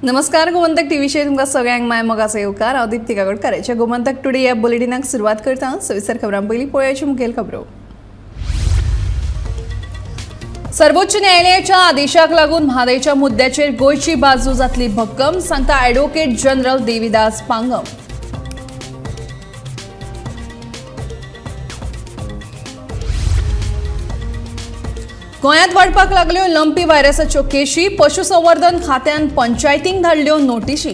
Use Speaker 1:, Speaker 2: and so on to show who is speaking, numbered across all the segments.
Speaker 1: नमस्कार, गोमंतक टीव्हीचेर तुमकां सगळ्यांक माय मोगाचो येवकार. हांव दीप्ती काकोडकाराच्या गोमंतक टुडे ह्या बुलेटिनाक सुरवात करता. सविस्तर खबरां पयलीं पळोवयाची मुखेल खबरो. सर्वोच्च न्यायालयाच्या आदेशाक लागून म्हादयच्या मुद्द्याचेर गोंयची बाजू जातली भक्कम, सांगता ॲडव्होकेट जनरल देविदास पांगम. गोंयांत वाडपाक लागल्यो लंपी व्हायरसाच्यो केशी, पशुसंवर्धन खात्यान पंचायतींक धाडल्यो नोटिशी.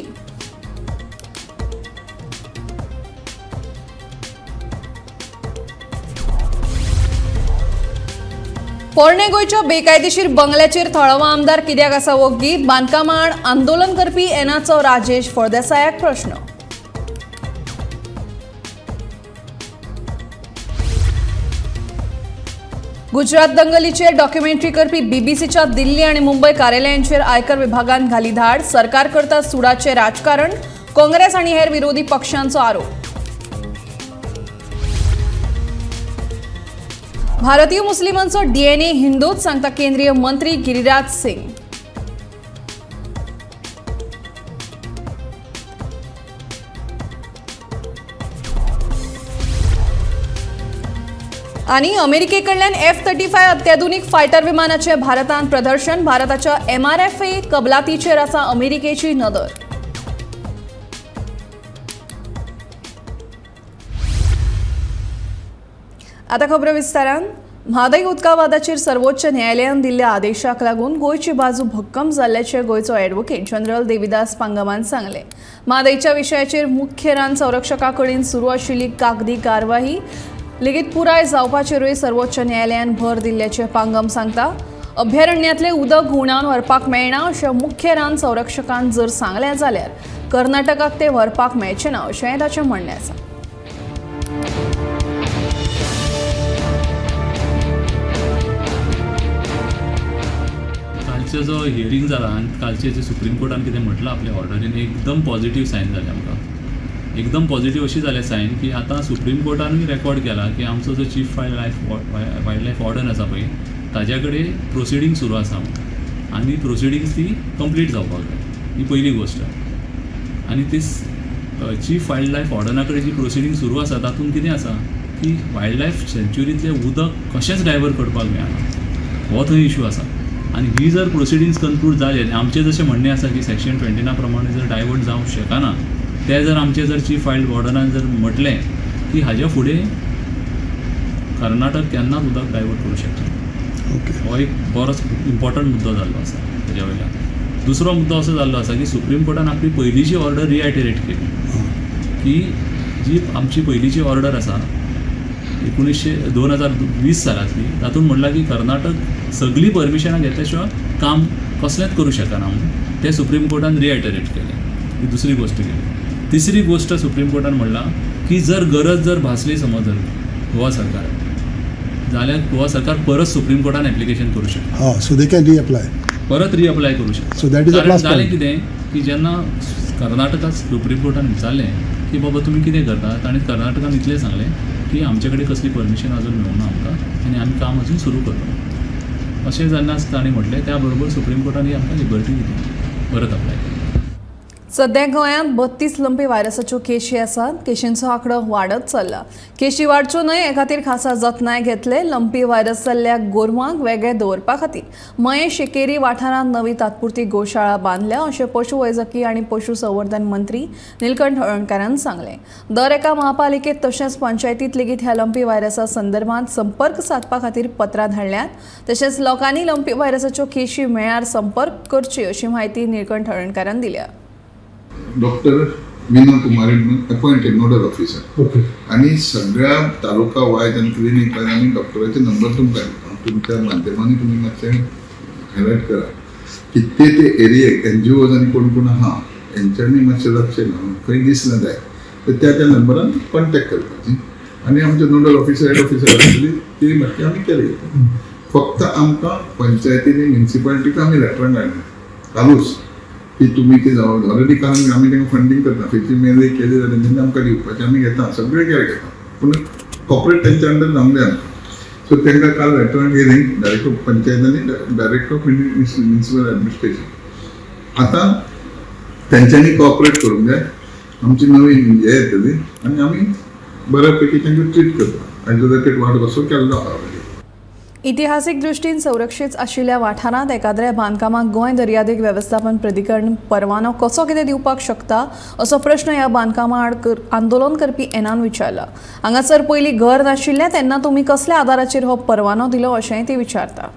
Speaker 1: पोरणे गोंयच्या बेकायदेशीर बंगल्याचेर थळावो आमदार कित्याक आसा वोग्गी, बांदकामा आड आंदोलन करपी एनाचो राजेश फळदेसायाक प्रश्न. गुजरात दंगलीचेर डॉक्युमेंटरी करपी बीबीसीच्या दिल्ली आनी मुंबय कार्यालयांचेर आयकर विभागान घाली धाड. सरकार करता सुडाचें राजकारण, काँग्रेस आनी हेर विरोधी पक्षांचो आरोप. भारतीय मुस्लिमांचो डीएनए हिंदूच, सांगता केंद्रीय मंत्री गिरिराज सिंग. आनी अमेरिकेकडल्यान F-35 अत्याधुनिक फायटर विमानाचे भारतान प्रदर्शन. भारताच्या MRFA कबलातीचेर आसा अमेरिकेची नदर. आता खबरो विस्तारान. म्हादय उदकावादाचेर सर्वोच्च न्यायालयान दिल्ल्या आदेशाक लागून गोंयची बाजू भक्कम जाल्ल्याचें गोंयचो ॲडव्होकेट जनरल देविदास पांगमान सांगलें. म्हादयच्या विशयाचेर मुख्य रान संरक्षका कडेन सुरू आशिल्ली कागदी कारवाही लेगीत पुराय जावपाचेरूय सर्वोच्च न्यायालयान भर दिल्ल्याचें पांगम सांगता. अभयारण्यांतलें उदक घुंवडावन व्हरपाक मेळना अशें मुख्य रान संरक्षकान जर सांगलें जाल्यार कर्नाटकाक तें व्हरपाक मेळचें ना अशेंय ताचें म्हणणें आसा.
Speaker 2: कालचो जो हियरींग जाला आनी कालचें जे सुप्रीम कोर्टान कितें म्हटलां आपल्या ऑर्डरीन एकदम पॉझिटिव्ह सायन जालें आमकां. एकदम पॉझिटिव्ह अशी जालें सायन की आतां सुप्रीम कोर्टानूय रेकॉर्ड केला की आमचो जो चीफ वायल्ड लायफ वॉर्डन आसा पळय ताज्या कडेन प्रोसिडींग सुरू आसा म्हणून आनी प्रोसिडिंग्स ती कंप्लीट जावपाक जाय, ही पयली गोश्ट. आनी ती चीफ वायल्ड लायफ वॉर्डना कडेन जी प्रोसिडींग सुरू आसा तातूंत कितें आसा की वायल्ड लायफ सँच्युरींतलें उदक कशेंच डायवर्ट करपाक मेळना, हो थंय इशू आसा. आनी ही जर प्रोसिडिंग्स कन्क्लूड जाले आनी आमचें जशें म्हणणें आसा की सेक्शन 29 प्रमाणे जर डायवर्ट जावंक शकना ते जर आमचे जर चीफ वायल्ड वॉर्डनान जर म्हटलें की हाज्या फुडें कर्नाटक केन्नाच उदक डायवर्ट करूं शकना. ओके, हो एक बरोच इम्पॉर्टंट मुद्दो जाल्लो आसा. तेज्या वयल्यान दुसरो मुद्दो असो जाल्लो आसा की सुप्रीम कोर्टान आपली पयलींची ऑर्डर रिआयटरेट केली की जी आमची पयलींची ऑर्डर आसा 2020 सालांतली, तातूंत म्हणलां की कर्नाटक सगळीं परमिशनां घेतल्या शिवाय काम कसलेंच करूं शकना म्हणून तें सुप्रीम कोर्टान रिआयटरेट केलें. ही दुसरी गोश्ट केली. तिसरी गोश्ट सुप्रीम कोर्टान म्हणलां की जर गरज जर भासली समज जर गोवा सरकार जाल्यार गोवा सरकार परत सुप्रीम कोर्टान एप्लिकेशन करूं शकता.
Speaker 3: सो they can रिअप्लाय,
Speaker 2: परत रिअप्लाय करूं शकता.
Speaker 3: So that is a plus
Speaker 2: point. जालें कितें की जेन्ना कर्नाटकाक सुप्रीम कोर्टान विचारलें की बाबा तुमी कितें करतात, ताणें कर्नाटकान इतलें सांगलें की आमचे कडेन कसली परमिशन अजून मेळूंक ना आमकां आनी आमी काम अजून सुरू करता अशें जेन्ना ताणें म्हटलें त्या बरोबर सुप्रीम कोर्टान ही आमकां लिबर्टी दिली परत अप्लाय करपाक.
Speaker 1: सध्या गोंयांत 32 लंपी व्हायरसाच्यो केशी आसात. केशींचो आंकडो वाडत चल्ला. केशी वाडच्यो न्हय हे खातीर खासा जतनाय घेतले. लंपी व्हायरस जाल्ल्या गोरवांक वेगळे दवरपा खातीर मयें शेकेरी वाठारांत नवी तात्पुरती गोशाळा बांदल्या अशें पशुवैजकी आनी पशुसंवर्धन मंत्री निलकंठ हळर्णकारान सांगलें. दर एका महापालिकेत तशेंच पंचायतीत लेगीत ह्या लंपी व्हायरसा संदर्भात संपर्क सादपा खातीर पत्रां धाडल्यात. तशेंच लोकांनी लंपी व्हायरसाच्यो केशी मेळ्यार संपर्क करची अशी म्हायती निलकंठ हळर्णकारान दिल्या.
Speaker 4: डॉक्टर विनोद कुमारी अपॉइंटेड नोडल ऑफिसर आनी सगळ्या तालुका वायज आनी क्लिनीक वायज आमी डॉक्टराचे नंबर तुमकां दिता. तुमच्या माध्यमांनी तुमी मातशें हायलायट करा की ते ते एरियेक NGOs आनी कोण कोण आहा हेंच्यांनी मातशें लक्ष घालून खंय दिसलें जाय तर त्या त्या नंबरान कॉन्टेक्ट करपाची आनी आमचे नोडल ऑफिसर हेड ऑफिसर आसतली ती मातशी आमी केअर घेता. फक्त आमकां पंचायतीनी म्युनिसिपालिटीक आमी लेटरां काडली कालूच की तुमी ते जावं ऑलरेडी कारण आमी तांकां फंडींग करता, खंयची मेले केली जाल्यार तेंच्यांनी आमकां दिवपाचें आमी घेता, सगळें केअर घेता, पूण कॉपरेट तेंच्या अंडर जावंक जाय आमकां. सो तांकां काल लेटरां गेलीं डायरेक्ट ऑफ पंचायत आनी डायरेक्ट ऑफ म्युनिसिपल एडमिनिस्ट्रेशन. आतां तेंच्यांनी कॉपरेट करूंक जाय. आमची नवी हें येतली आनी आमी बऱ्या पैकी तांकां ट्रीट करता आनी जाल्यार वाट कसो केल्लो आहा.
Speaker 1: इतिहासीक दृश्टीन संरक्षीत आशिल्ल्या वाठारांत एकाद्र्या बांदकामाक गोंय दर्यादेग वेवस्थापन प्राधिकरण परवानो कसो कितें दिवपाक शकता असो प्रश्न ह्या बांदकामा आड आंदोलन करपी एनान विचारला. हांगासर पयलीं घर नाशिल्लें तेन्ना तुमी कसल्या आदाराचेर हो परवानो दिलो अशेंय ती विचारता.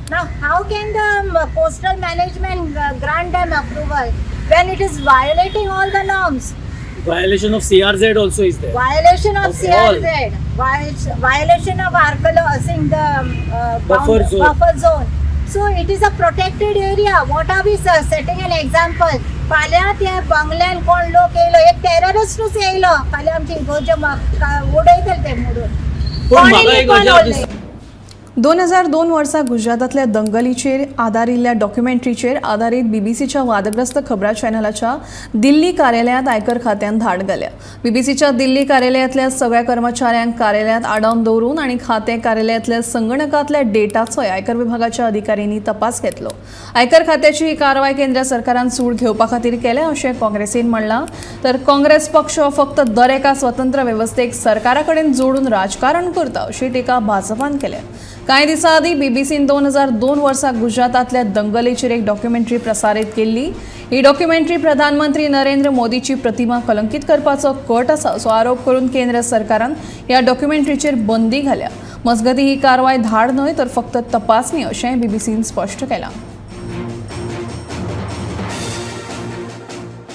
Speaker 3: Now, how can the coastal management grant them approval when it is violating all the norms?
Speaker 5: Violation of CRZ also is there.
Speaker 3: Violation of CRZ, violation of archaeology, the buffer zone. So it is a protected area. What are we setting an example? फाल्यां त्या बंगल्यान कोण लोक येयलो, एक टेररिस्टूच येयलो, फाल्यां आमची इगोर्ज उडयतले ते मोडून.
Speaker 1: 2002 वर्सा गुजरातांतल्या दंगलीचेर आदारिल्ल्या डॉक्युमेंटरीचेर आदारीत बीबीसीच्या वादग्रस्त खबरां चॅनलाच्या दिल्ली कार्यालयांत आयकर खात्यान धाड घाल्या. बीबीसीच्या दिल्ली कार्यालयांतल्या सगळ्या कर्मचाऱ्यांक कार्यालयांत आडावन दवरून आनी खातें कार्यालयांतल्या संगणकांतल्या डेटाचोय आयकर विभागाच्या अधिकाऱ्यांनी तपास घेतलो. आयकर खात्याची ही कारवाय केंद्र सरकारान सूड घेवपा खातीर केल्या अशें काँग्रेसीन म्हणलां. तर काँग्रेस पक्ष फक्त दर एका स्वतंत्र वेवस्थेक सरकारा कडेन जोडून राजकारण करता अशी टिका भाजपान केल्या. कांय दिसां आदीं बीबीसीन 2002 वर्सा गुजरातांतल्या दंगलीचेर एक डॉक्युमेंटरी प्रसारीत केल्ली. ही डॉक्युमेंटरी प्रधानमंत्री नरेंद्र मोदीची प्रतिमा कलंकीत करपाचो कट आसा असो आरोप करून केंद्र सरकारान ह्या डॉक्युमेंटरीचेर बंदी घाल्या. मजगतीं ही कारवाय धाड न्हय तर फक्त तपासणी अशेंय बीबीसीन स्पश्ट केलां.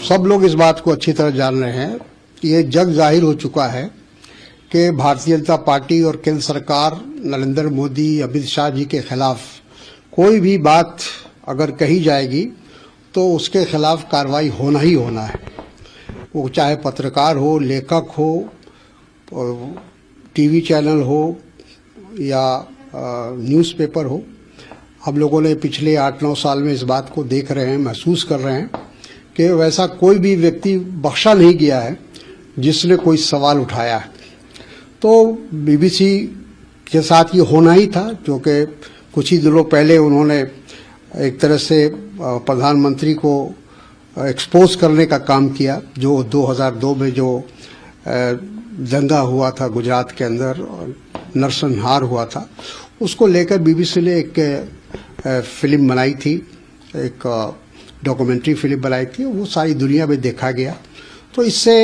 Speaker 6: सब लोग इस बात को अच्छी तरह जान रहे हैं कि ये जग जाहिर हो चुका है कि भारतीय जनता पार्टी और केंद्र सरकार नरेंद्र मोदी, अमित शाह जी के खिलाफ कोई भी बात अगर कही जाएगी तो उसके खिलाफ कार्रवाई होना ही होना है। वो चाहे पत्रकार हो, लेखक हो, टीवी चैनल हो या न्यूज़पेपर हो। हम लोगों ने पिछले 8-9 साल में इस बात को देख रहे हैं, महसूस कर रहे हैं कि वैसा कोई भी व्यक्ति बख्शा नहीं गया है जिसने कोई सवाल उठाया है। तो बीबीसी के साथ ये होना ही था, जो कि कुछ ही दिनों पहले उन्होंने एक तरह से प्रधानमंत्री को एक्सपोज करने का काम किया, जो 2002 में जो दंगा हुआ था गुजरात के अंदर और नरसंहार हुआ था, उसको लेकर बीबीसी ने एक फिल्म बनाई थी, एक डॉक्यूमेंट्री फिल्म बनाई थी, वो सारी दुनिया में देखा गया। तो इससे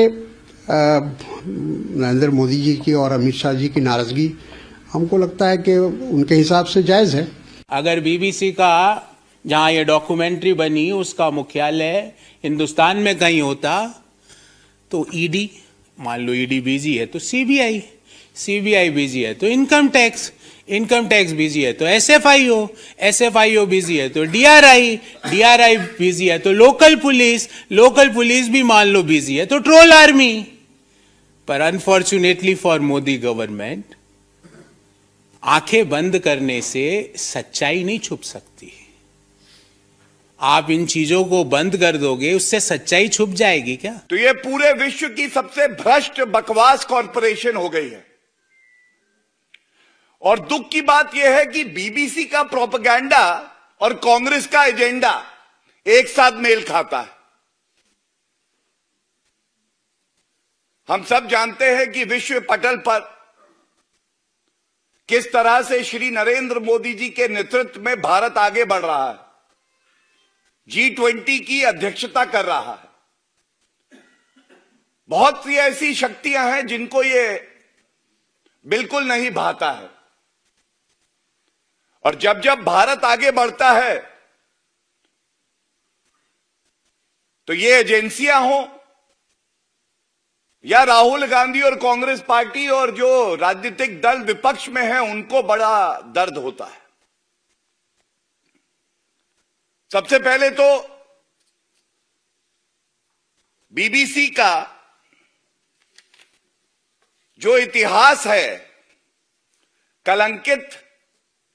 Speaker 6: नरेंद्र मोदी जी की और अमित शाह जी की नाराज़गी हमको लगता है कि उनके हिसाब से जायज़ है।
Speaker 7: अगर बीबीसी का जहां ये डॉक्यूमेंट्री बनी उसका मुख्यालय हिंदुस्तान में कहीं होता तो ईडी, मान लो ईडी बिजी है तो सीबीआई, सीबीआई बिजी है तो income tax, income tax busy है तो एसएफआईओ, एसएफआईओ बिजी है तो डीआरआई, डीआरआई बिजी है तो लोकल पुलिस, लोकल पुलिस भी मान लो बिजी है तो troll army. Per unfortunately for Modi government, आंखें बंद करने से सच्चाई नहीं छुप सकती। आप इन चीजों को बंद कर दोगे उससे सच्चाई छुप जाएगी क्या?
Speaker 8: तो ये पूरे विश्व की सबसे भ्रष्ट बकवास कॉरपोरेशन हो गई है। और दुख की बात यह है कि बीबीसी का प्रोपेगेंडा और कांग्रेस का एजेंडा एक साथ मेल खाता है। हम सब जानते हैं कि विश्व पटल पर किस तरह से श्री नरेंद्र मोदी जी के नेतृत्व में भारत आगे बढ़ रहा है, G20 की अध्यक्षता कर रहा है। बहुत सी ऐसी शक्तियां हैं जिनको ये बिल्कुल नहीं भाता है। और जब जब भारत आगे बढ़ता है तो ये एजेंसियां हो या राहुल गांधी और कांग्रेस पार्टी और जो राजनीतिक दल विपक्ष में हैं उनको बड़ा दर्द होता है। सबसे पहले तो बीबीसी का जो इतिहास है, कलंकित,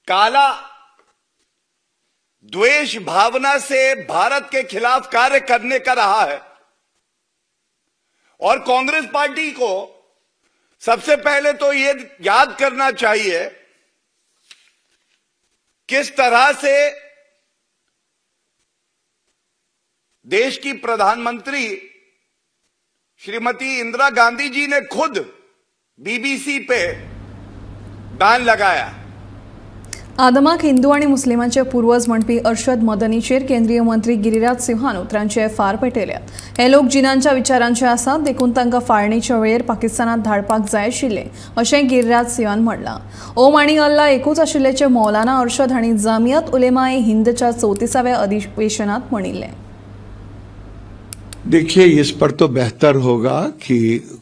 Speaker 8: काला, द्वेष भावना से भारत के खिलाफ कार्य करने का रहा है। और कांग्रेस पार्टी को सबसे पहले तो यह याद करना चाहिए किस तरह से देश की प्रधानमंत्री श्रीमती इंदिरा गांधी जी ने खुद बीबीसी पे बैन लगाया।
Speaker 1: आदमाक हिंदू आनी मुस्लिमांचे पूर्वज म्हणपी अर्शद मदनीचेर केंद्रीय मंत्री गिरिराज सिंहान उतरांचे फार पेटयल्यात। हे लोक जिनांच्या विचारांचे आसात देखून तांकां फाळणीच्या वेळेर पाकिस्तानात धाडपाक जाय आशिल्लें अशें गिरिराज सिंहान म्हणलां। ओम आनी अल्ला एकूच आशिल्ल्याचें मौलाना अर्शद हांणी जामियत उलेमा ए हिंदच्या 34व्या अधिवेशनात म्हणिल्लें।
Speaker 9: देखिए, इस पर तो बेहतर होगा कि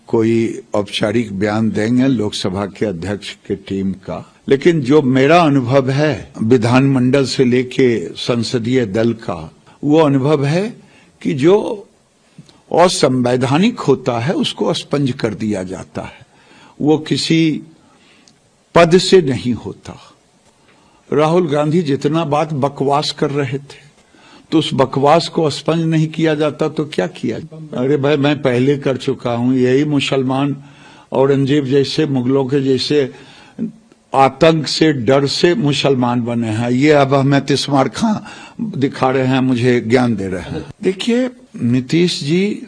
Speaker 9: कोई औपचारिक बयान देंगे लोकसभा के अध्यक्ष के टीम का, लेकिन जो मेरा अनुभव है विधानमंडल से लेके संसदीय दल का, वो अनुभव है कि जो असंवैधानिक होता है उसको स्पंज कर दिया जाता है, वो किसी पद से नहीं होता। राहुल गांधी जितना बात बकवास कर रहे थे तो उस बकवास को स्पंज नहीं किया जाता तो क्या किया। अरे भाई, मैं पहले कर चुका हूं। यही मुसलमान औरंगजेब जैसे, मुगलों के जैसे आतंक से, डर से मुसलमान बने हैं। ये अब हमें तिस्मार खां दिखा रहे हैं, मुझे ज्ञान दे रहे हैं। देखिए, नीतीश जी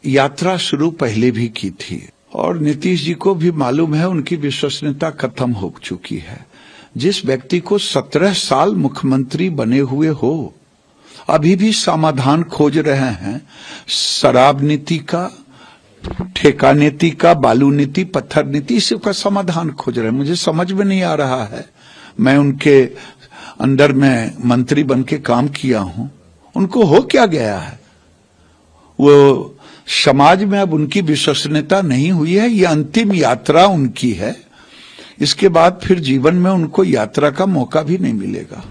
Speaker 9: यात्रा शुरू पहले भी की थी और नीतीश जी को भी मालूम है उनकी विश्वसनीयता खत्म हो चुकी है। जिस व्यक्ति को 17 साल मुख्यमंत्री बने हुए हो, अभी भी समाधान खोज रहे हैं शराब नीति का, ठेका नीति का, बालू नीति, पत्थर नीति, इसका समाधान खोज रहे हैं। मुझे समझ में नहीं आ रहा है। मैं उनके अंडर में मंत्री बन के काम किया हूं, उनको हो क्या गया है? वो समाज में अब उनकी विश्वसनीयता नहीं हुई है। ये अंतिम यात्रा उनकी है, इसके बाद फिर जीवन में उनको यात्रा का मौका भी नहीं मिलेगा।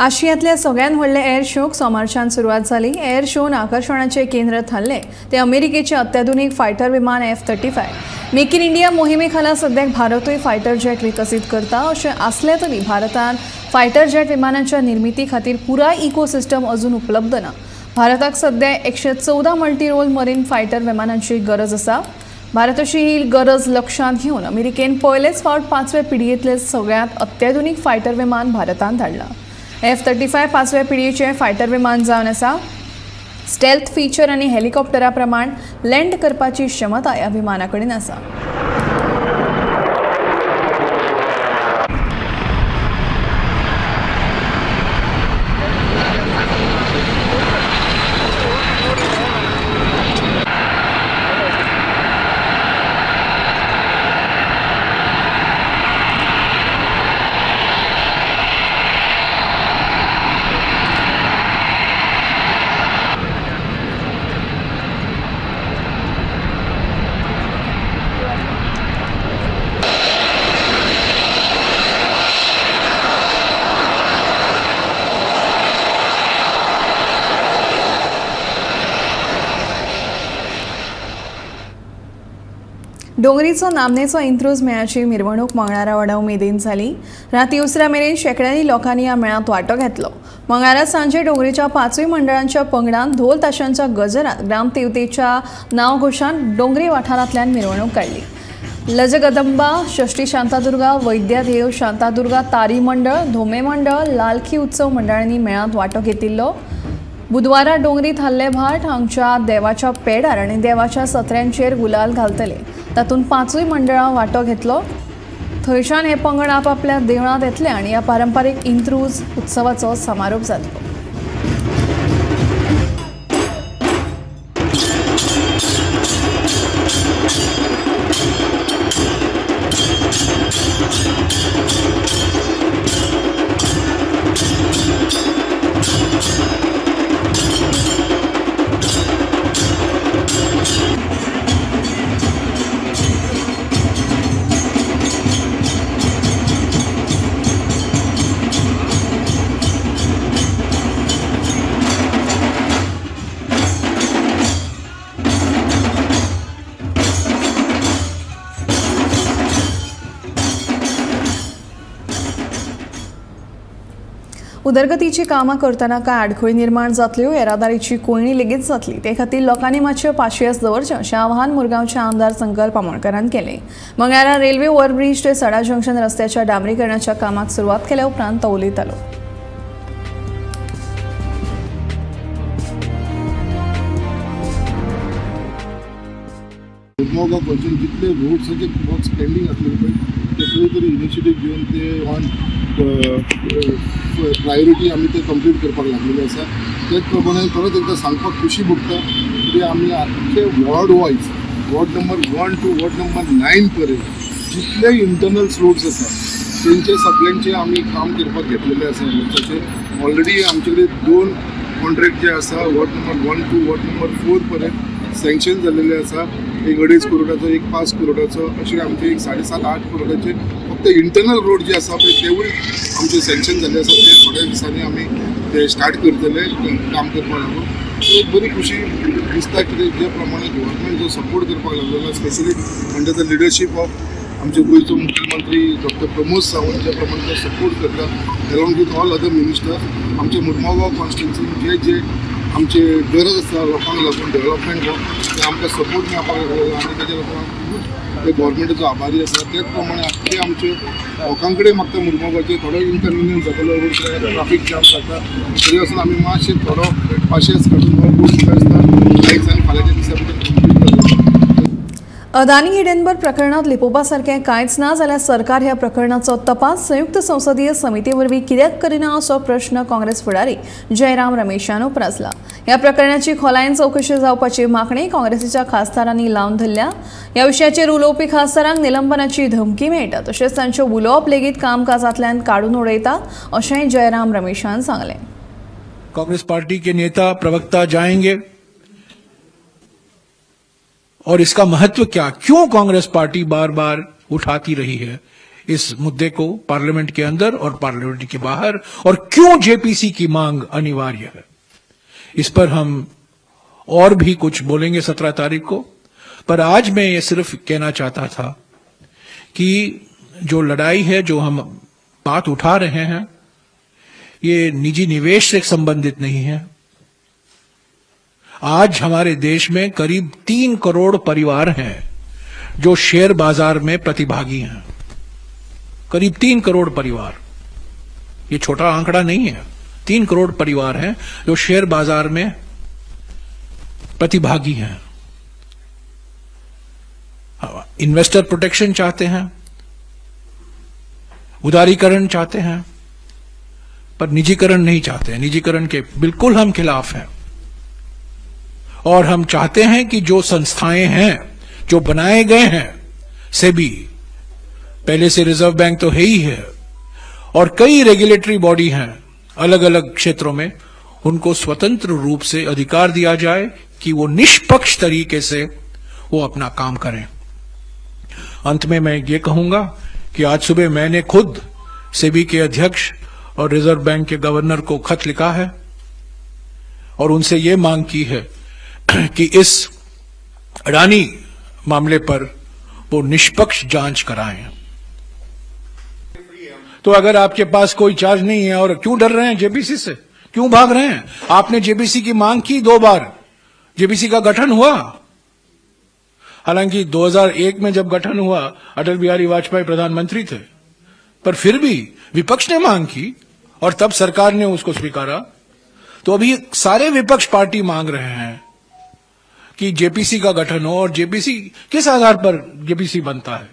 Speaker 1: आशियांतल्या सगळ्यात व्हडले एअर शोक सोमारच्यान सुरवात जाली। एअर शोन आकर्षणाचे केंद्र थारले ते अमेरिकेचे अत्याधुनिक फायटर विमान F-35। Make in India मोहिमे खाला सद्याक भारतूय फायटर जेट विकसीत करता अशें आसलें तरी भारतान फायटर जेट विमानाच्या निर्मिती खातीर पुराय इकोसिस्टम अजून उपलब्ध ना। भारताक सद्या 114 मल्टी रोल मरीन फायटर विमानांची गरज आसा। भारताची ही गरज लक्षांत घेवन अमेरिकेन पयलेच फावट 5वे पिळगेंतले सगळ्यांत अत्याधुनिक फायटर विमान भारतान धाडलां। F-35 5वे पिळगेचे फायटर विमान जावन आसा। स्टेल्थ फीचर आनी हेलिकॉप्टरा प्रमाण लँड करपाची क्षमता ह्या विमाना कडेन आसा। डोंगरीचो नामनेचो इंत्रूज मेळाची मिरवणूक मंगळारा व्हडा उमेदीन जाली। राती उसरा मेरेन शेंकड्यांनी लोकांनी ह्या मेळांत वांटो घेतलो। मंगळारा सांजे डोंगरीच्या 5वी मंडळांच्या पंगडान ढोल ताशांच्या गजरात ग्रामदेवतेच्या नांवघोशान डोंगरी वाठारांतल्यान मिरवणूक काडली। लजगदंबा, षष्टी शांतादुर्गा, वैद्यदेव शांतादुर्गा तारी मंडळ, धोमे मंडळ, लालखी उत्सव मंडळांनी मेळांत वांटो घेतिल्लो। बुधवारा डोंगरी थाल्ले भाट हांगच्या देवाच्या पेडार आनी देवाच्या सत्र्यांचेर गुलाल घालतले। तातूंत 5वी मंडळां वांटो घेतलो। थंयच्यान हे पंगड आपापल्या देवळांत येतले आनी ह्या पारंपारीक इंत्रूज उत्सवाचो समारोप जातलो। उदरगतीची कामां करतना कांय आडखळी निर्माण जातल्यो, येरादारीची कोंयडी लेगीत जातली, ते खातीर लोकांनी मातशें पाशियेस दवरचें अशें आवाहन मुरगांवचे आमदार संकल्प आमोणकरान केलें। मंगळारा रेल्वे ओव्हरब्रीज ते सडा जंक्शन रस्त्याच्या डांबरीकरणाच्या कामाक सुरवात केल्या उपरांत तो उलयतालो।
Speaker 4: मुरमोगांव कॉन्स्टिट्युएन्सी जितले रोड्साचे वर्क्स पेंडींग आसले पळय ते खंय तरी इनिशिएटीव घेवन ते ऑन प्रायोरिटी आमी ते कंप्लीट करपाक लागलेले आसा. तेच प्रमाणे परत एकदां सांगपाक खुशी भोगता की आमी आख्खे ward wise ward number 1 to ward number 9 पर्यंत जितले इंटरनल रोड्स आसा तेंचे सगळ्यांचे आमी काम करपाक घेतलेले आसा. वर्साचे ऑलरेडी आमचे कडेन 2 कॉन्ट्रॅक्ट जे आसा ward number 1 to ward number 4 पर्यंत सँक्शन जाल्लेले आसा. एक 2.5 करोडाचो, एक 5 करोडाचो, अशे आमचे एक 7.5-8 करोडाचे फक्त इंटरनल रोड जे आसा पळय तेवूय आमचे सँक्शन जाल्ले आसा. ते थोड्या दिसांनी आमी ते स्टार्ट करतले काम करपाक लागून. एक बरी खुशी दिसता कितें जे प्रमाणे गव्हर्मेंट जो सपोर्ट करपाक लागलेलो specially under the leadership of आमचे गोंयचो मुख्यमंत्री डॉक्टर प्रमोद सावंत ज्या प्रमाणे तो सपोर्ट करता along with all other ministers. आमचे मुरमोगांव कॉन्स्टिट्युएन्सीन जे जे आमचे गरज आसा लोकांक लागून डेव्हलपमेंट ते आमकां सपोर्ट मेळपाक लागलो आनी तेज्या लागून ते गव्हर्मेंटाचो आभारी आसा. तेच प्रमाणे आख्खे आमचे लोकां कडेन मागता मुरमोगाचे थोडो इनकन्विनियन्स जातालो, रोड ट्राफीक जाम जाता, तरी आसून आमी मातशे थोडो पाशेंस काडून रोड आसता आयज आनी फाल्यांच्या दिसा भितर कंप्लीट जातलो.
Speaker 1: अदानी हिडनबर्ग प्रकरणात लिपोवपा सारकें कांयच ना जाल्यार सरकार ह्या प्रकरणाचो तपास संयुक्त संसदीय समिती वरवीं कित्याक करिना असो प्रश्न काँग्रेस फुडारी जयराम रमेशान उप्रासला. ह्या प्रकरणाची खोलायेन चवकशी जावपाची मागणी काँग्रेसीच्या खासदारांनी लावन धरल्या. ह्या विशयाचेर उलोवपी खासदारांक निलंबनाची धमकी मेळटा, तशेंच तांचें उलोवप लेगीत कामकाजांतल्यान काडून उडयता अशेंय जयराम रमेशान सांगलें.
Speaker 10: काँग्रेस पार्टी के नेता प्रवक्ता जाएंगे और इसका महत्व क्या, क्यों कांग्रेस पार्टी बार बार उठाती रही है इस मुद्दे को पार्लियामेंट के अंदर और पार्लियामेंट के बाहर, और क्यों जेपीसी की मांग अनिवार्य है, इस पर हम और भी कुछ बोलेंगे 17 तारीख को। पर आज मैं ये सिर्फ कहना चाहता था कि जो लड़ाई है, जो हम बात उठा रहे हैं, ये निजी निवेश से संबंधित नहीं है। आज हमारे देश में करीब 3 करोड़ परिवार हैं जो शेयर बाजार में प्रतिभागी हैं। करीब 3 करोड़ परिवार, ये छोटा आंकड़ा नहीं है। 3 करोड़ परिवार हैं जो शेयर बाजार में प्रतिभागी हैं। इन्वेस्टर प्रोटेक्शन चाहते हैं, उदारीकरण चाहते हैं, पर निजीकरण नहीं चाहते हैं। निजीकरण के बिल्कुल हम खिलाफ हैं और हम चाहते हैं कि जो संस्थाएं हैं, जो बनाए गए हैं, सेबी, पहले से रिजर्व बैंक तो है ही है, और कई रेगुलेटरी बॉडी हैं अलग अलग क्षेत्रों में, उनको स्वतंत्र रूप से अधिकार दिया जाए कि वो निष्पक्ष तरीके से वो अपना काम करें। अंत में मैं ये कहूंगा कि आज सुबह मैंने खुद सेबी के अध्यक्ष और रिजर्व बैंक के गवर्नर को खत लिखा है और उनसे ये मांग की है कि इस अडानी मामले पर वो निष्पक्ष जांच कराएं। तो अगर आपके पास कोई चार्ज नहीं है, और क्यों डर रहे हैं जेपीसी से, क्यों भाग रहे हैं? आपने जेपीसी की मांग की 2 बार, जेपीसी का गठन हुआ। हालांकि 2001 में जब गठन हुआ अटल बिहारी वाजपेयी प्रधानमंत्री थे, पर फिर भी विपक्ष ने मांग की और तब सरकार ने उसको स्वीकारा। तो अभी सारे विपक्ष पार्टी मांग रहे हैं कि जेपीसी का गठन हो, और जेपीसी किस आधार पर जेपीसी बनता है?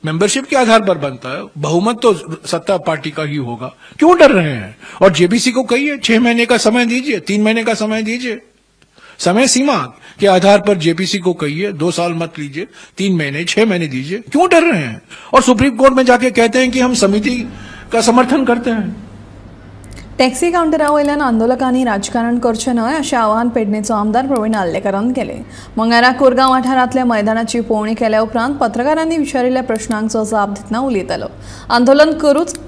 Speaker 10: मेंबरशिप के आधार पर बनता है, बहुमत तो सत्ता पार्टी का ही होगा। क्यों डर रहे हैं? और जेपीसी को कहिए 6 महीने का समय दीजिए, 3 महीने का समय दीजिए, समय सीमा के आधार पर जेपीसी को कहिए 2 साल मत लीजिए, 3 महीने 6 महीने दीजिए। क्यों डर रहे हैं? और सुप्रीम कोर्ट में जाके कहते हैं कि हम समिति का समर्थन करते हैं।
Speaker 1: टॅक्सी कावंटरा वयल्यान आंदोलकांनी राजकारण करचें न्हय अशें आवाहन पेडणेचो आमदार प्रवीण आर्लेकारान केलें। मंगळारा कोरगांव वाठारांतल्या मैदानाची पळोवणी केल्या उपरांत पत्रकारांनी विचारिल्ल्या प्रश्नांचो जाप दितना उलयतालो। आंदोलन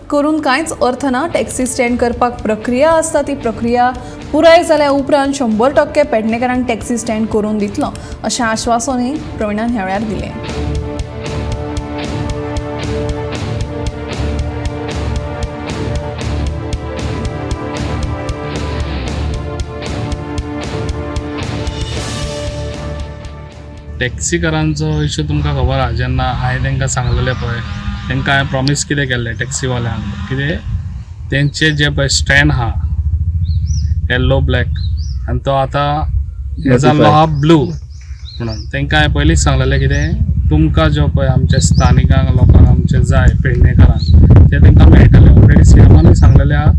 Speaker 1: करून कांयच अर्थ ना, टॅक्सी स्टँड करपाक प्रक्रिया आसता, ती प्रक्रिया पुराय जाल्या उपरांत 100% पेडणेकारांक टॅक्सी स्टँड करून दितलो अशें आश्वासनूय प्रवीणान ह्या वेळार दिलें।
Speaker 11: टॅक्सीकारांचो इशू तुमकां खबर आहा, जेन्ना हांवें तांकां सांगलेलें पळय, तांकां हांवें प्रॉमीस कितें केल्लें टॅक्सीवाल्यांक, कितें तेंचे जे पळय स्टँड आहा येल्लो ब्लॅक आनी तो आतां हे जाल्लो आहा ब्लू, म्हणून तांकां हांवें पयलींच सांगलेलें कितें तुमकां ज्यो पळय आमच्या स्थानिकांक लोकांक आमचें जाय पेडणेकारांक तें तांकां मेळटलें. ऑलरेडी सीएमानूय सांगलेलें आहा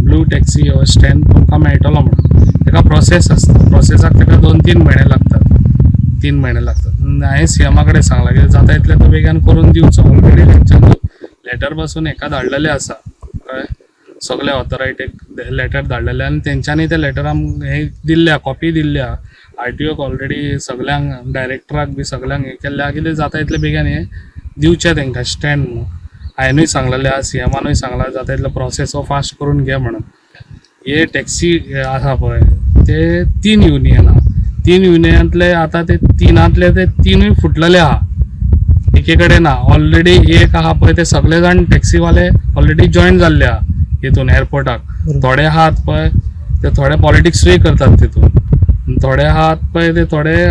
Speaker 11: ब्लू टॅक्सी हो स्टँड तुमकां मेळटलो म्हणून. ताका प्रोसेस आसता, प्रोसेसाक ताका 2-3 म्हयने लागतात, 3 म्हयने लागतात. हांवें सीएमा कडेन सांगलां की जाता इतलें तो बेगीन करून दिवचो. ऑलरेडी तेंच्यांनी लेटर पासून हेका धाडलेलें आसा, कळ्ळें, सगळे ऑथॉरिटीक लेटर धाडलेलें आनी तेंच्यांनी ते लेटर आमकां हें दिल्लें, कॉपी दिल्ली आहा आरटीओक ऑलरेडी सगळ्यांक डायरेक्टराक बी सगळ्यांक हें केल्लें आहा कितें जाता इतलें बेगीन हें दिवचें तांकां स्टँड म्हणून. हांवेनूय सांगलेलें आहा, सीएमानूय सांगलां जाता इतलो प्रोसेस हो फास्ट करून घे म्हणून. हे टॅक्सी आसा पळय ते 3 युनियनां, 3 युनियनांतले आतां ते 3 ते 3 फुटलेले आहा, एके कडेन ना. ऑलरेडी एक आहा पळय ते सगळे जाण टॅक्सीवाले ऑलरेडी जॉयन जाल्ले आहा हितून एअरपोर्टाक. थोडे आहात पळय ते थोडे पॉलिटिक्सूय करतात तितून, थोडे आहात पळय ते थोडे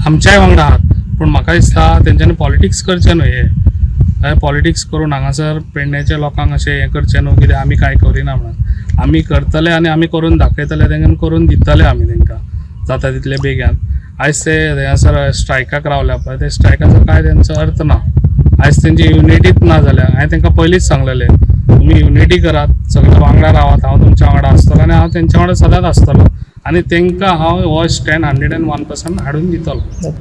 Speaker 11: आमच्याय वांगडा आहात. पूण म्हाका दिसता तेंच्यांनी पॉलिटिक्स करचें न्हू, हे पॉलिटिक्स करून हांगासर पेडण्याच्या लोकांक अशें हें करचें न्हू कित्याक आमी कांय करिना म्हणून. आमी करतले आनी आमी करून दाखयतले, तांकां करून दितले आमी तांकां जाता तितले बेगीन. आयज ते हांगासर स्ट्रायकाक रावल्या पळय ते स्ट्रायकाचो कांय तेंचो अर्थ ना. आयज तेंची युनिटीच ना जाल्या. हांवें तांकां पयलींच सांगलेलें तुमी युनिटी करात, सगळे वांगडा रावात, हांव तुमच्या वांगडा आसतलो आनी हांव तेंच्या वांगडा सदांच आसतलो आनी तांकां हांव हो स्टँड 101% हाडून दितलो.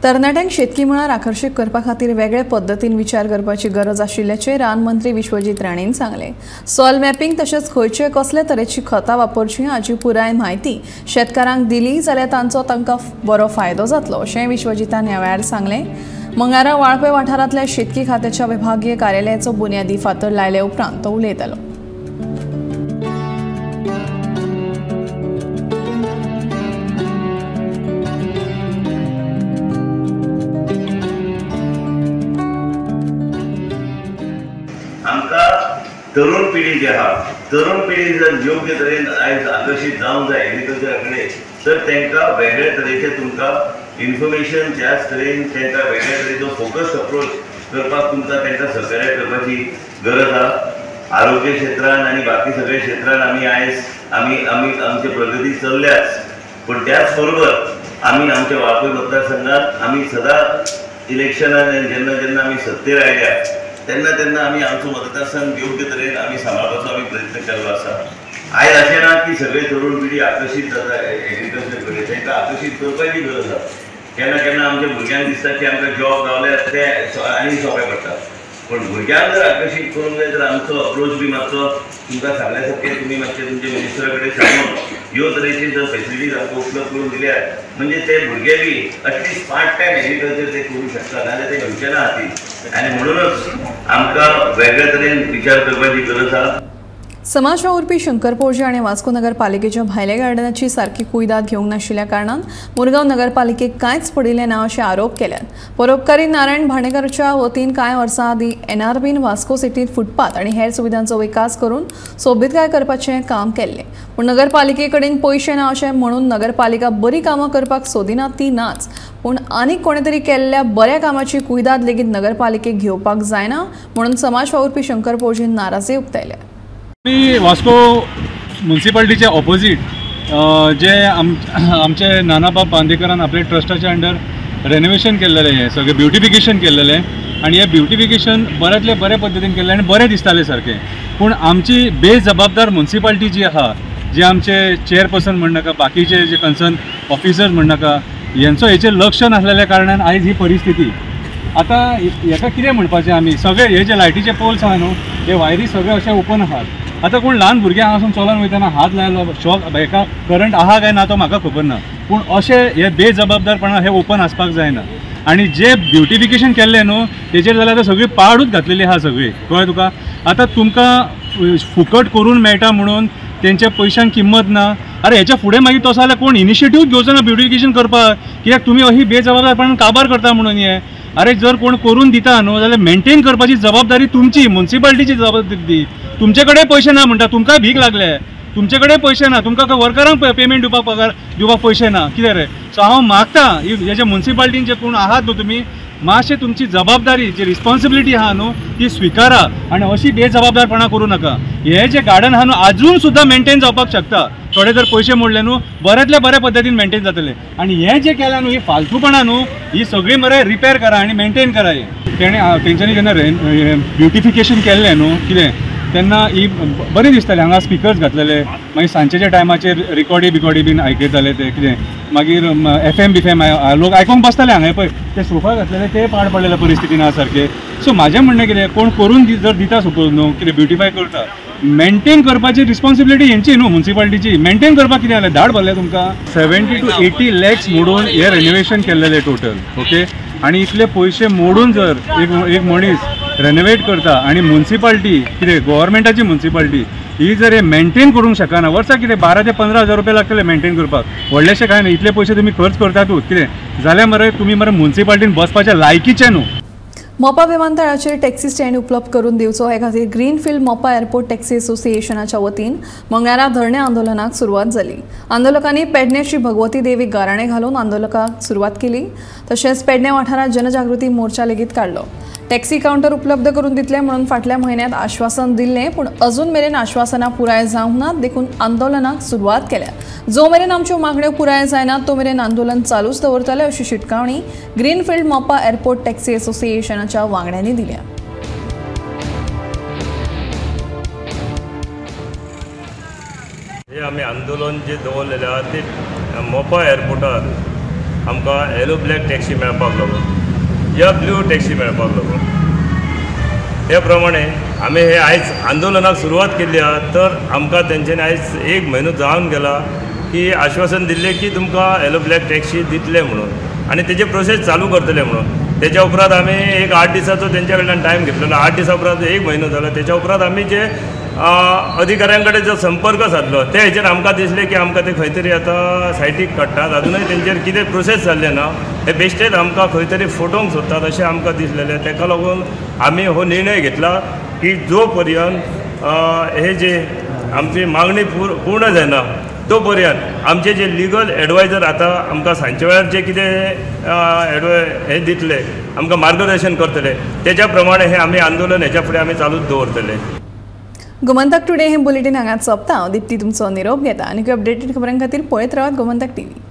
Speaker 1: तरणाट्यांक शेतकी मळार आकर्शीत करपा खातीर वेगळे पद्दतीन विचार करपाची गरज आशिल्ल्याचें रान मंत्री विश्वजीत राणेन सांगलें. सॉयल मॅपिंग तशेंच खंयचे कसले तरेची खतां वापरची हाची पुराय म्हायती शेतकारांक दिली जाल्यार तांचो तांकां बरो फायदो जातलो अशें विश्वजीतान ह्या वेळार सांगलें. मंगळारा वाळपय वाठारांतल्या शेतकी खात्याच्या विभागीय कार्यालयाचो बुन्यादी फातर लायले उपरांत तो उलयतालो.
Speaker 12: तरुण पिढी जी आहा, तरुण पिढी जर योग्य तरेन आयज आकर्शीत जावंक जाय एग्रीकल्चरा कडेन तर तांकां वेगळे तरेचे तुमकां इन्फॉर्मेशन त्याच तरेन तांकां वेगळे तरेचो फोकस अप्रोच करपाक तुमकां तांकां सहकार्य करपाची गरज आहा. आरोग्य क्षेत्रान आनी बाकी सगळे क्षेत्रान आमी आयज आमी आमी आमची प्रगती चल्ल्याच, पूण त्याच बरोबर आमी आमच्या वाळपय मतदारसंघात आमी सदां इलेक्शनान जेन्ना जेन्ना आमी सत्तेर आयल्या तेन्ना तेन्ना आमी आमचो मतदारसंघ योग्य तरेन आमी सांबाळपाचो आमी प्रयत्न केल्लो आसा. आयज अशें ना की सगळे तरुण पिढी आकर्शीत जाता एग्रीकल्चर कडेन, तांकां आकर्शीत करपाची गरज आसा. केन्ना केन्ना आमच्या भुरग्यांक दिसता की आमकां जॉब गावल्यार ते आनी सोंपें पडटा, पूण भुरग्यांक जर आकर्शीत करूंक जाय तर आमचो अप्रोच बी मातसो तुमकां सांगल्या सारकें तुमी मातशें तुमच्या मिनिस्टरा कडेन सांगून ह्यो तरेची जर फेसिलिटीज आमकां उपलब्ध करून दिल्यार म्हणजे ते भुरगे बी at least part time agriculture ते करूंक शकता, नाजाल्यार ते घेवचे ना हाती. आनी म्हणूनच आमकां वेगळे तरेन विचार करपाची गरज आसा.
Speaker 1: समाज वावुरपी शंकर पोळजी आनी वास्को नगरपालिकेच्या भायल्या गार्डनाची सारकी कुयदाद घेवंक नाशिल्ल्या कारणान मुरगांव नगरपालिकेक कांयच पडिल्लें ना अशे आरोप केल्यात. परोपकारी नारायण भाणेकरच्या वतीन कांय वर्सां आदीं एनआरबीन वास्को सिटींत फुटपाथ आनी हेर सुविधांचो विकास करून सोबीतकाय करपाचें काम केल्लें, पूण नगरपालिके कडेन पयशे ना अशें म्हणून नगरपालिका बरी कामां करपाक सोदिना ती नाच, पूण आनीक कोणे तरी केल्ल्या बऱ्या कामाची कुयदाद लेगीत नगरपालिकेक घेवपाक जायना म्हणून समाज वावुरपी शंकर पोळजीन नाराजी उक्तायल्या.
Speaker 13: आमी वास्को मुन्सिपाल्टीचे ऑपोजीट जे आमचे नानाबाब बांदेकरान आपले ट्रस्टाच्या अंडर रेनोवेशन केल्लेलें, हें सगळें ब्युटिफिकेशन केल्लेलें आनी हें ब्युटिफिकेशन बऱ्यांतले बऱ्या पद्दतीन केल्लें आनी बरें दिसतालें सारकें. पूण आमची बेजबाबदार मुन्सिपाल्टी जी आहा, जे आमचे चेअरपर्सन म्हणनाका, बाकीचे जे कन्सर्न ऑफिसर्स म्हणनाका, हेंचो हेचेर लक्ष नासलेल्या कारणान आयज ही परिस्थिती. आतां हेका कितें म्हणपाचें, आमी सगळे हे जे लायटीचे पोल्स आहा न्हू, हे वायरी सगळे अशे ओपन आहात. आतां कोण ल्हान भुरगे हांगासून चलोन वयतना हात लायलो, शॉक हेका करंट आहा काय ना तो म्हाका खबर ना, पूण अशें हे बेजबाबदारपणान हे ओपन आसपाक जायना. आनी जे ब्युटिफिकेशन केल्लें न्हू तेजेर जाल्यार आतां सगळी पाडूच घातलेली आहा सगळी, कळ्ळें तुका. आतां तुमकां फुकट करून मेळटा म्हणून तेंच्या पयशांक किंमत ना. अरे हेच्या फुडें मागीर तसो जाल्यार कोण इनिशिएटीव घेवचो ना ब्युटिफिकेशन करपाक, कित्याक तुमी अशी बेजबाबदारपणान काबार करता म्हणून हें. अरे जर कोण करून दिता न्हू जाल्यार मेंटेन करपाची जबाबदारी तुमची, मुन्सिपाल्टीची जबाबदारी. तुमचे कडेन पयशे ना म्हणटा, तुमकांय भीक लागले. तुमचे कडेन पयशे ना, तुमकां वर्करांक पेमेंट दिवपाक पगार दिवपाक पयशे ना, कितें रे? सो हांव मागता हे जे मुन्सिपाल्टीन जे कोण आहात न्हू तुमी मातशें तुमची जबाबदारी जी रिस्पॉन्सिबिलिटी आहा न्हू ती स्विकारा आनी अशी बेजबाबदारपणां करूं नाका. हे जे गार्डन आहा न्हू आजून सुद्दां मेंटेन जावपाक शकता, थोडे जर पयशे मोडले न्हू बऱ्यांतल्या बऱ्या पद्दतीन मेंटेन जातले. आनी हे जे केलां न्हू ही फालतूपणां न्हू ही सगळीं मरे रिपेर करा आनी मेंटेन करा. हे तेणें तेंच्यांनी जेन्ना ब्युटिफिकेशन केल्लें न्हू कितें तेन्ना ही बरें दिसतालें, हांगा स्पिकर्स घातलेले, मागीर सांजेच्या टायमाचेर रिकॉर्डी बिकॉर्डी बीन आयकताले ते कितें, मागीर एफ एम बिफएम लोक आयकोंक बसताले हांगा. पळय ते सोफा घातलेले ते पाड पडलेले परिस्थितीन आहा सारके. सो म्हाजें म्हणणें कितें, कोण करून जर दिता सपोज न्हू कितें ब्युटिफाय करता, मेंटेन करपाची रिस्पॉन्सिबिलिटी हेंची न्हू मुन्सिपाल्टीची. मेंटेन करपाक कितें जालें, धाड भरलें तुमकां 70 to 80 lakhs मोडून हे रेनोवेशन केल्लेलें टोटल. ओके, आनी इतले पयशे मोडून जर एक एक मनीस रेनोवेट करता आनी मुन्सिपाल्टी कितें गोवोरमेंटाची मुन्सिपाल्टी ही जर हे मेंटेन करूंक शकना, वर्साक कितें 12 ते 15 हजार रुपया लागतले मेंटेन करपाक, व्हडलेशें कांय न्हू. इतले पयशे तुमी खर्च करतातूच कितें जाल्यार मरे तुमी मरे मुन्सिपाल्टीन बसपाच्या लायकीचे न्हू.
Speaker 1: मोपा विमानतळाचेर टॅक्सी स्टँड उपलब्ध करून दिवचो हे खातीर ग्रीनफिल्ड मोपा एअरपोर्ट टॅक्सी असोसिएशनाच्या वतीन मंगळारा धरणे आंदोलनाक सुरवात जाली. आंदोलकांनी पेडणे श्री भगवती देवी गाराणे घालून आंदोलनाक सुरवात केली. तशेंच पेडणे वाठारांत जनजागृती मोर्चा लेगीत काडलो. टॅक्सी कावंटर उपलब्ध करून दितले म्हणून फाटल्या म्हयन्यांत आश्वासन दिल्लें, पूण अजून मेरेन आश्वासनां पुराय जावंक नात, देखून आंदोलनाक सुरवात केल्या. जो मेरेन आमच्यो मागण्यो पुराय जायना तो मेरेन आंदोलन चालूच दवरतले अशी शिटकावणी ग्रीनफिल्ड मोपा एअरपोर्ट टॅक्सी असोसिएशनाच्या वांगड्यांनी दिल्या.
Speaker 12: हे आमी आंदोलन जे दवरलेलें आहा ते मोपा एअरपोर्टार आमकां येलो ब्लॅक टॅक्सी मेळपाक लागून या ब्लू टॅक्सी मेळपाक लागून त्या प्रमाणे आमी हे आयज आंदोलनाक सुरवात केल्ली आहा. तर आमकां तेंच्यांनी आयज एक म्हयनो जावन गेला की आश्वासन दिल्लें की तुमकां येलो ब्लॅक टॅक्सी दितले म्हणून आनी तेजे प्रोसेस चालू करतले म्हणून. तेच्या उपरांत आमी एक 8 दिसाचो तेंच्या कडल्यान टायम घेतलेलो. 8 दिसां उपरांत एक म्हयनो जालो. तेच्या उपरांत आमी जे अधिकाऱ्यां कडेन जो संपर्क सादलो ते हेचेर आमकां दिसलें की आमकां ते खंय तरी आतां सायटीक काडटात, अजुनूय तेंचेर कितें प्रोसेस जाल्लें ना, हे बेश्टेच आमकां खंय तरी फटोवंक सोदतात अशें आमकां दिसलेलें. तेका लागून आमी हो निर्णय घेतला की जो पर्यंत हे जे आमची मागणी पूर्ण जायना तो पर्यंत आमचे जे लिगल एडवायजर आतां आमकां सांजच्या वेळार जे कितें हे दितले, आमकां मार्गदर्शन करतले, तेच्या प्रमाणे हे आमी आंदोलन हेच्या फुडें आमी चालूच दवरतले.
Speaker 1: गोमंतक टुडे हे बुलेटीन हांगाच सोंपता. हांव दीप्ती तुमचो निरोप घेता आनी अपडेटेड खबरां खातीर पळयत रावात गोमंतक टीव्ही.